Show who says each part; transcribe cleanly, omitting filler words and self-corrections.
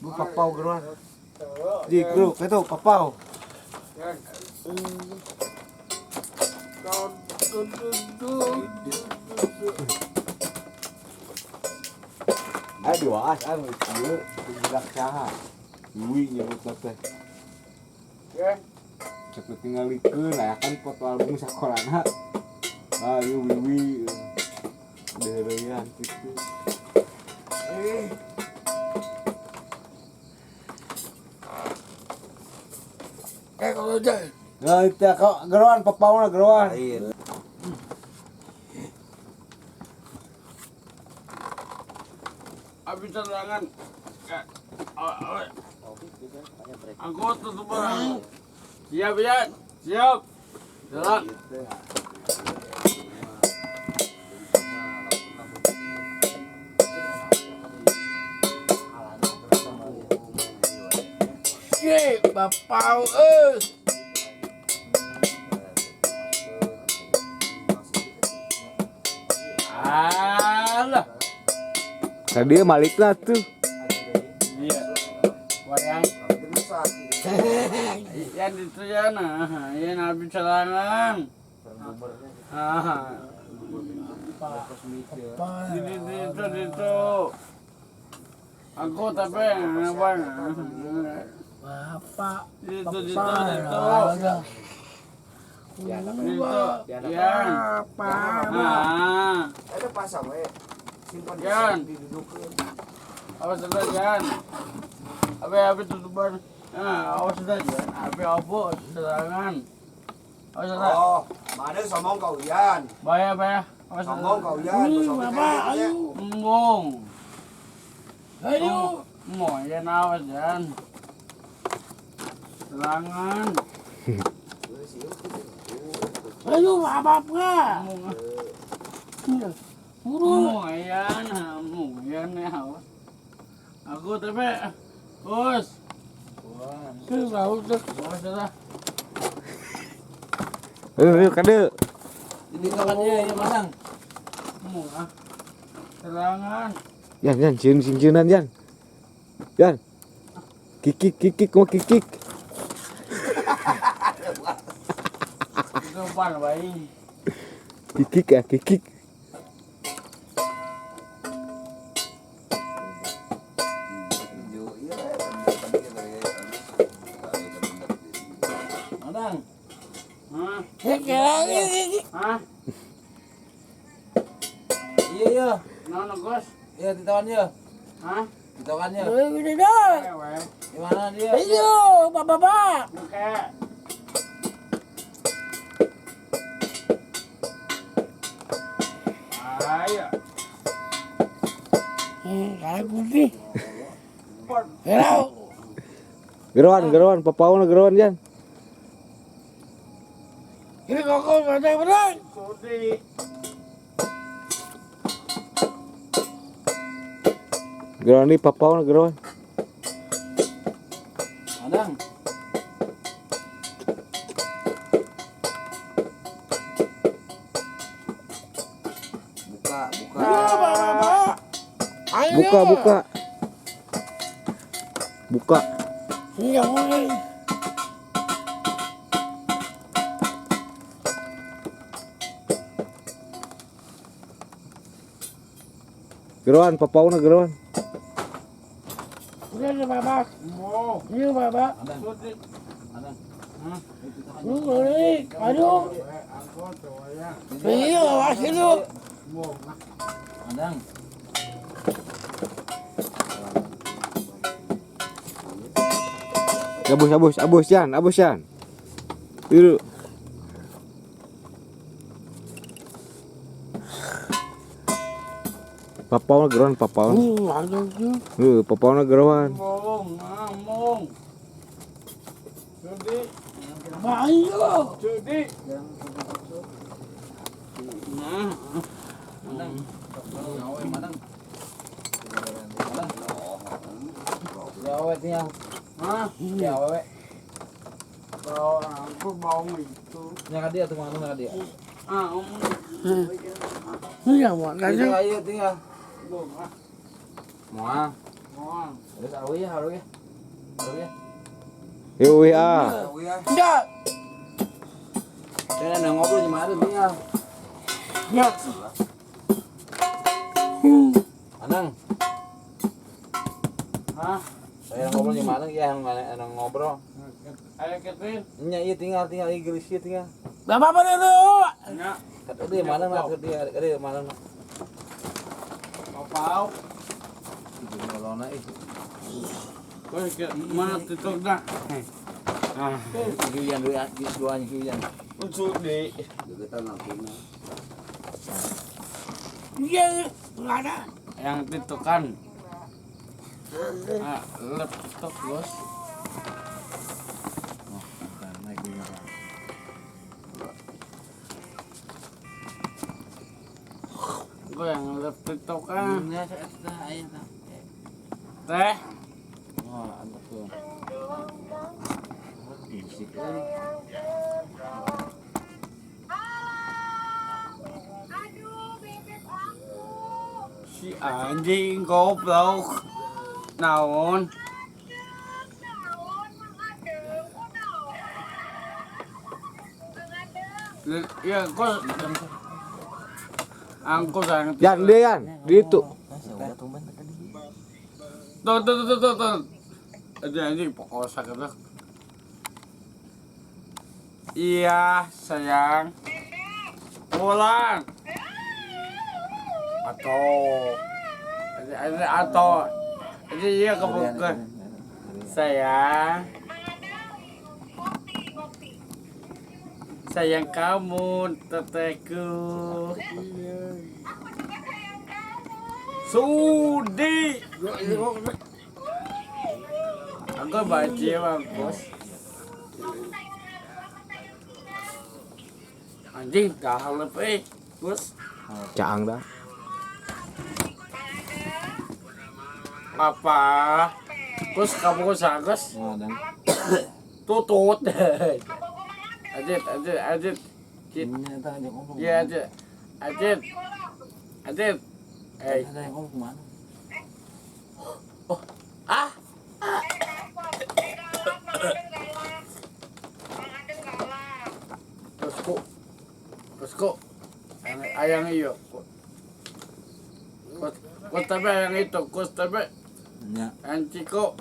Speaker 1: Bu papau geroan. Ji, bro, kitu papau. Ayo diwaas, ayo ieu budak saha. Wiwi nyebut teh. Cek nu tingalikeun aya kan foto album sakolana. Ah, ieu Wiwi. Deureuyan kitu.
Speaker 2: Kayak kalau aja.
Speaker 1: Nah, itu kok geroan papauna geroan.
Speaker 3: Lain.
Speaker 2: Habis serangan. Angkut tutup barang. Siap ya, siap. Jalan. Bapak eh. Alah.
Speaker 1: Tadi malikna tuh.
Speaker 2: Iya. Wayang. Yang itu ya nah, yang habis serangan. Ah. Di itu itu. Aku tapi apa?
Speaker 4: Bapak.
Speaker 2: Itu itu itu. Itu. Ya. Ah.
Speaker 3: Ada pasang we. Simpan
Speaker 2: Yan.
Speaker 3: didudukeun.
Speaker 2: Awas sudah Jan. Abe abe tutupan. Ah, awas sudah Jan. Abe apa serangan. Awas sudah.
Speaker 3: Oh, mana sombong kau Yan.
Speaker 2: Bahaya bahaya. Awas
Speaker 3: Sombong kau Yan, sombong
Speaker 4: Bapak, ayo.
Speaker 2: Embung.
Speaker 4: Ayo.
Speaker 2: Mau ya awas Jan. Serangan.
Speaker 4: Ayo, bapak. Buru.
Speaker 2: Mau ya, mau ya awas. Aku tapi bos. Awas sudah.
Speaker 1: Ayo kade.
Speaker 5: Ini kawannya ya masang.
Speaker 2: Mau ah. Serangan.
Speaker 1: Yan, yan, sieun singsieunan yan. Yan. Kikik kikik mau kikik.
Speaker 2: Tutupan baik.
Speaker 1: Kikik ya, kikik.
Speaker 5: Madang.
Speaker 2: Hah? Hah?
Speaker 5: Iya iya.
Speaker 2: Nono Gus?
Speaker 5: Iya ditawannya.
Speaker 2: Hah?
Speaker 5: Ditawannya.
Speaker 2: Ewe.
Speaker 5: Gimana dia?
Speaker 4: Ayo, bapak-bapak.
Speaker 2: Oke. Ayo.
Speaker 4: Kayak putih. Hello.
Speaker 1: Geroan, geroan, papauna geroan yan.
Speaker 4: Ini koko mana benar?
Speaker 2: Sudi.
Speaker 1: Geroan nih papauna geroan.
Speaker 5: Madang.
Speaker 3: Buka, buka.
Speaker 4: Ayo, bapak-bapak. Ayo.
Speaker 1: Buka, buka. Buka.
Speaker 4: Iya, boleh.
Speaker 1: Geroan, papauna geroan.
Speaker 4: Udah, bapak.
Speaker 2: Mau.
Speaker 4: Iya, bapak.
Speaker 2: Sudi.
Speaker 5: Madang.
Speaker 2: Hah?
Speaker 4: Lu boleh. Aduh.
Speaker 2: Aku tuh ya.
Speaker 4: Iya, awas itu.
Speaker 2: Mau.
Speaker 5: Madang.
Speaker 1: Abus, abus, abus yan, abus yan. Yuk. Papauna geroan, papauna.
Speaker 4: Aduh.
Speaker 1: Papauna geroan.
Speaker 2: Mong, mong. Sudi.
Speaker 4: Ayo.
Speaker 2: Sudi. Nah.
Speaker 5: Madang. Awe madang. Madang. Ya awe tinggal.
Speaker 2: Hah?
Speaker 5: Ya awe.
Speaker 2: Bawa aku bawa itu.
Speaker 5: Nya dia tuh mana dia.
Speaker 2: Ah, om.
Speaker 4: Iya, mak.
Speaker 5: Iya iya tinggal.
Speaker 2: Bong ah.
Speaker 5: Moal.
Speaker 2: Moal.
Speaker 5: Terus awi ya, awi ya. Awi ya.
Speaker 1: Yuk ah.
Speaker 3: Uyan.
Speaker 4: Enggak.
Speaker 5: Saya ada ngobrol di mana tinggal.
Speaker 4: Ya.
Speaker 5: Anang,
Speaker 2: Hah?
Speaker 5: saya ngobrol di mana ya yang ada ngobrol.
Speaker 2: Ayo ketin.
Speaker 5: Nya iya tinggal tinggal iya gelis iya tinggal.
Speaker 4: Gak apa-apa dulu.
Speaker 2: Nya.
Speaker 5: Kata dia mana nak dia dia mana nak.
Speaker 2: Papau.
Speaker 5: Itu corona ih.
Speaker 2: Kau ke mana tutup dah? Ah.
Speaker 5: Uyan dua dua uyan.
Speaker 2: Ucu di.
Speaker 3: Gegetan lampuna.
Speaker 4: Iya, nggak ada.
Speaker 2: Yang ditukan. Ah, laptop bos.
Speaker 5: Oh, naik dulu.
Speaker 2: Gue yang laptop kan.
Speaker 5: Ya, saya
Speaker 2: Teh.
Speaker 5: Wah, antep tuh. Musik.
Speaker 2: Si anjing goblok. Naon? Ya, kok angko sayang.
Speaker 1: Yan dia Yan, di itu.
Speaker 2: Tuh, tuh, tuh, tuh, tuh. Aduh, anjing pokok sakit lah. Iya, sayang. Pulang. Atau atau iya kebuka. Sayang. Sayang kamu, teteku. Sudi. Aku baca bang, bos. Anjing, dah lebih, bos.
Speaker 1: Caang dah.
Speaker 2: Apa? Gus, kamu gus, Agus. Tutut. Ajit, ajit, ajit. Ajit. Iya, ajit. Ajit. Ajit. Eh. Oh. Ah. Bosku. Bosku. Ayang iyo. Kos tapi ayang itu, kos tapi.
Speaker 5: Ya.
Speaker 2: Anjiko.